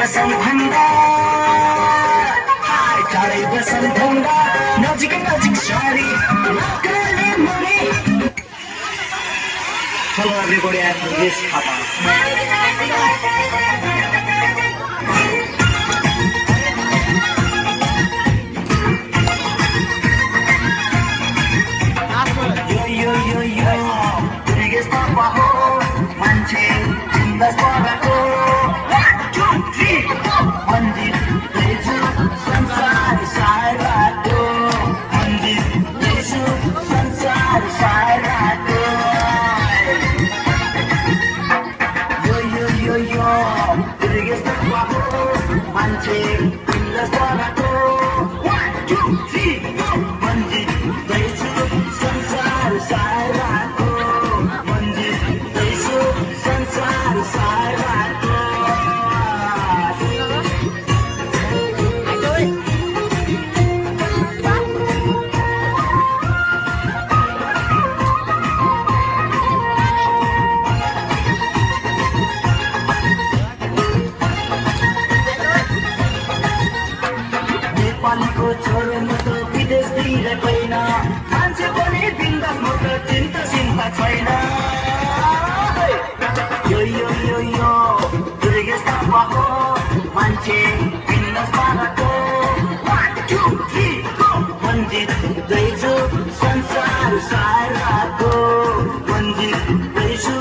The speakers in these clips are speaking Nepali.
बसन्थन्दा हाय टाढै बसन्थन्दा नजिक नजिक सारी नक्कले मुरी Hello everybody, I'm Luis Khapa. Yo yo yo yo, Luis Khapa ho, manche cindas parako. 1, 2, 3, mandir leju sansar sairako. Mandir leju sansar sairako. Yo yo, Luis Khapa ho, manche cindas parako. 1, 2, 3, mandir leju sansar sairako. Mandir leju sansar sairako. नेपालीको छोरो म त विदेशतिर गइन मान्छे पनि बिन्दास म त चिन्ता चिन्ता छैन यो यो यो यो दुर्गेश थापा हो मान्छे बिन्दास पाराको 1, 2, 3 go मन्दिर दैछु संसार साराको मन्दिर दैछु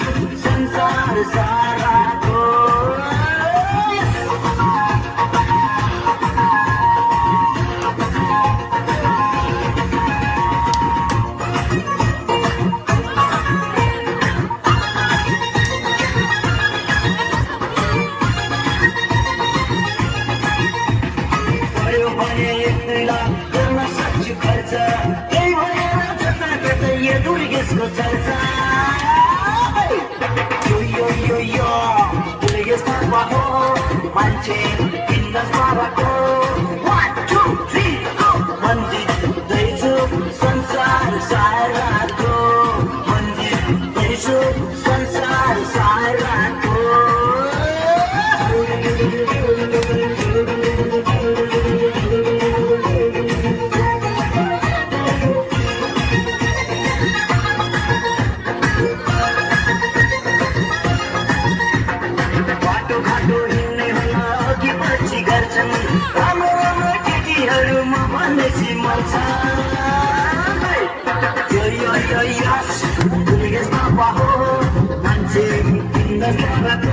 संसार साराको गर्न सक्छु खर्च त्यही भएर जता कतै यो दुर्गेशको चर्चा यो यो यो यो दुर्गेश थापा हो मान्छे बिन्दास पाराको 1, 2, 3 go मन्दिर दैछु संसार साराको मन्दिर दैछु संसार साराको घाटो हिँड्ने होला अघि पछि गर्छन् राम्रो राम्रो केटीहरूमा भनेपछि मर्छ यो यो यो यस दुर्गेश थापा हो मान्छे बिन्दास पाराको